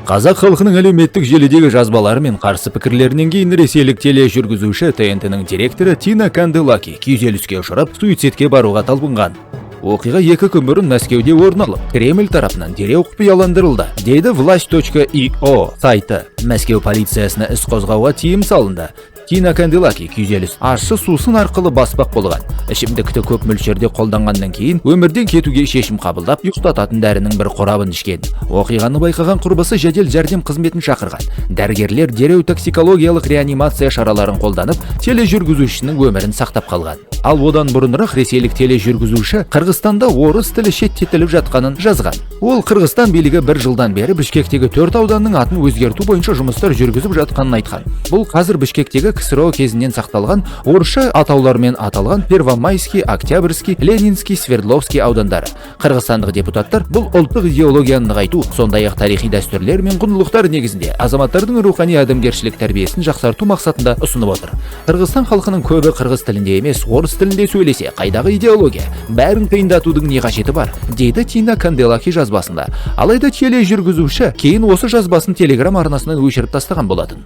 Қазақ халқының әлеуметтік желідегі жазбалары мен қарсы пікірлерінен кейін ресейлік тележүргізуші, ТНТ-ның директоры Тина Канделаки күйзеліске ұшырап, суицидке баруға талпынған. Оқиға 2 күн бұрын Мәскеуде орын алып, Кремль тарапынан дереу құпияландырылды, деді власть.io сайты. Мәскеу полициясына іс қозғауға тыйым салынды. Тина Канделаки күйзеліс ащы сусын арқылы баспақ болған. Ішімдікті көп мөлшерде қолданғаннан кейін өмірден кетуге шешім қабылдап, ұйықтататын дәрінің бір қорабын ішкен. Оқиғаны байқаған құрбысы жедел жәрдем қызметін шақырған. Дәрігерлер дереу токсикологиялық реанимация шараларын қолданып, тележүргізушінің өмірін сақтап қалған. Ал одан бұрынырақ ресейлік тележүргізуші Қырғызстанда орыс тілі шеттетіліп жатқанын жазған. Ол Қырғызстан билігі бір жылдан бері Бішкектегі төрт ауданның атын өзгерту бойынша жұмыстар жүргізіп жатқанын айтқан. Бұл қазір Бішкектегі КСРО кезінен сақталған орысша атаулармен аталған Первомайский, Октябрьский, Ленинский, Свердловский аудандары. Қырғызстандық депутаттар бұл ұлттық идеологияны нығайту, сондай-ақ тарихи дәстүрлер мен құндылықтар негізінде азаматтардың рухани адамгершілік тәрбиесін жақсарту мақсатында ұсынып отыр. Қырғызстан халқының көбі қырғыз тілінде емес, орыс тілінде сөйлесе, қайдағы идеология? Бәрін қиындатудың не қажеті бар? Дейді Тина Канделаки жазбасында. Алайда тележүргізуші кейін осы жазбасын Телеграм арнасынан өшіріп тастаған болатын.